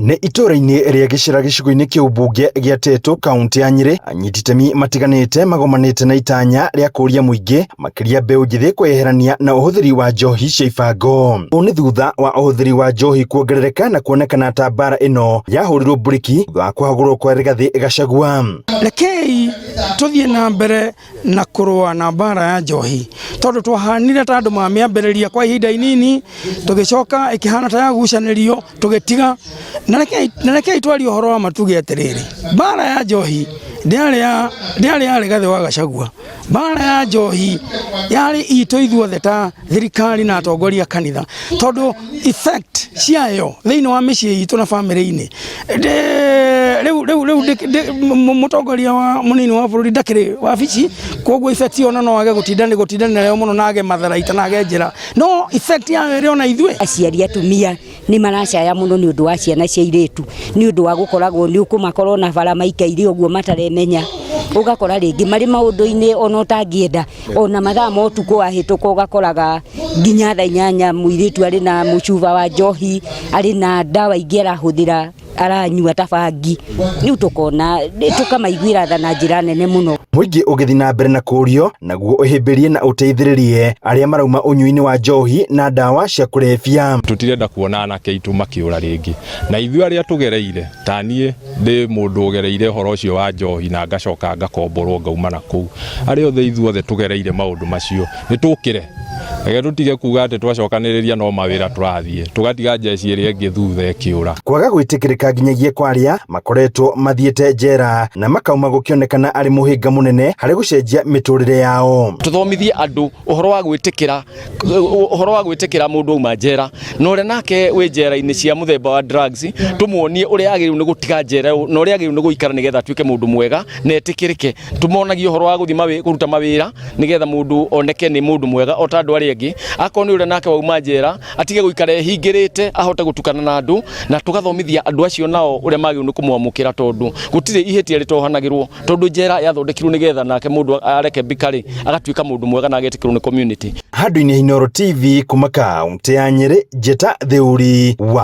Nĩ itũũra-inĩ rĩa Gĩcĩra gĩcigo-inĩ kĩa ũmbunge gĩa Tetu kaunti ya Nyĩrĩ, anyiti itemi matiganĩte magomanĩte na itanya rĩa kũũria mũingĩ makĩria mbeũ njĩthĩ kweyeherania na ũhũthĩri wa njohi cia ibango. Ũũ nĩ thutha wa ũhũthĩri wa njohi kuongerereka na kuonekana ta mbara ĩno yahũrirwo mburiki thutha wa kũhagũrwo kwa Rigathĩ Gachagua. Rekei tũthiĩ na mbere na kũrũa na mbara ya njohi tondũ twahanire ta andũ mamĩambĩrĩria kwa ihinda inini tũgĩcoka ĩkĩhana ta yagucanĩrio tũgĩtiga. Na rekei twarie ũhoro wa ma tuge atĩrĩrĩ, mbara ya njohi ndĩarĩ ya ndĩarĩ ya Rigathĩ wa Gachagua, mbara ya njohi yarĩ itũ ithuothe ta thirikari na atongoria a kanitha tondũ effect ciayo thĩinĩ wa mĩciĩ itũ na bamĩrĩ-inĩ rĩu rĩu rĩu mũtongoria wa mũnini wa bũrũri ndakĩrĩ wabici, koguo effect ĩyo no age gũtinda gũtindanĩra nayo mũno na age matharaita na age njĩra, no effect yayo ĩrĩ ona ithuĩ. Aciari atumia nĩ maracaya mũno nĩ ũndũ wa ciana cia airĩtu, nĩ ũndũ wa gũkoragwo nĩ ũkũmakora ona bara maikaire ũguo mataremenya, ũgakora rĩngĩ marĩ maũndũ-inĩ ona ũtangĩenda, ona mathaa ma ũtukũ wahĩtũka ũgakoraga nginya thaa 8 mũirĩtu arĩ na mũcuba wa njohi, arĩ na ndawa ingĩ arahũthĩra aranyua ta bangi, rĩu tũkona tũkamaiguĩra tha na njĩra nene mũno. Mũingĩ ũgĩthiĩ na mbere na kũũrio naguo ũhĩmbĩrie na ũteithĩrĩrie arĩa marauma ũnyui-inĩ wa njohi na ndawa cia kũrebia. Tũtirenda kuona anake aitũ makĩũra rĩngĩ, na ithuĩ arĩa tũgereire, ta niĩ ndĩ mũndũ ũgereire ũhoro ũcio wa njohi na ngacoka ngakomborwo ngauma na kũu, arĩa othe ithuothe tũgereire maũndũ macio nĩ tũkĩre, reke tũtige kuga atĩ twacokanĩrĩria no mawĩra tũrathiĩ, tũgatiga njeci ĩrĩa ĩngĩ thutha ĩkĩũra. Kwaga gwĩtĩkĩrĩka nginyagia kwa arĩa makoretwo mathiĩte njera na makauma gũkĩonekana arĩ mũhĩnga mũnene harĩ gũcenjia mĩtũrĩre yao. Tũthomithie andũ ũhoro wa gwĩtĩkĩra ũhoro wa gwĩtĩkĩra mũndũ auma njera, na ũrĩa nake wĩ njera-inĩ cia mũthemba wa drugs tũmuonie ũrĩa agĩrĩirwo nĩ gũtiga njera na ũrĩa agĩrĩirwo nĩ gũikara nĩgetha atuĩke mũndũ mwega na etĩkĩrĩke. Tũmonagie ũhoro wa gũthiĩ kũruta mawĩra nĩgetha mũndũ oneke nĩ mũndũ mwega o ta andũ arĩa angĩ. Akorwo nĩ ũrĩa nake wauma njera atige gũikara ehingĩrĩte ahote gũtukana na andũ, na tũgathomithia andũ acio nao ũrĩa magĩrĩirwo nĩ kũmwamũkĩra tondũ gũtirĩ ihĩtia rĩtohanagĩrwo, tondũ njera yathondekirwo nĩgetha nake mũndũ arekebika rĩ agatuĩka mũndũ mwega na agetĩkĩrwo nĩ community. Handũ-inĩ Inooro TV kuma kaunti ya Nyĩrĩ, Njĩta Theuri wa.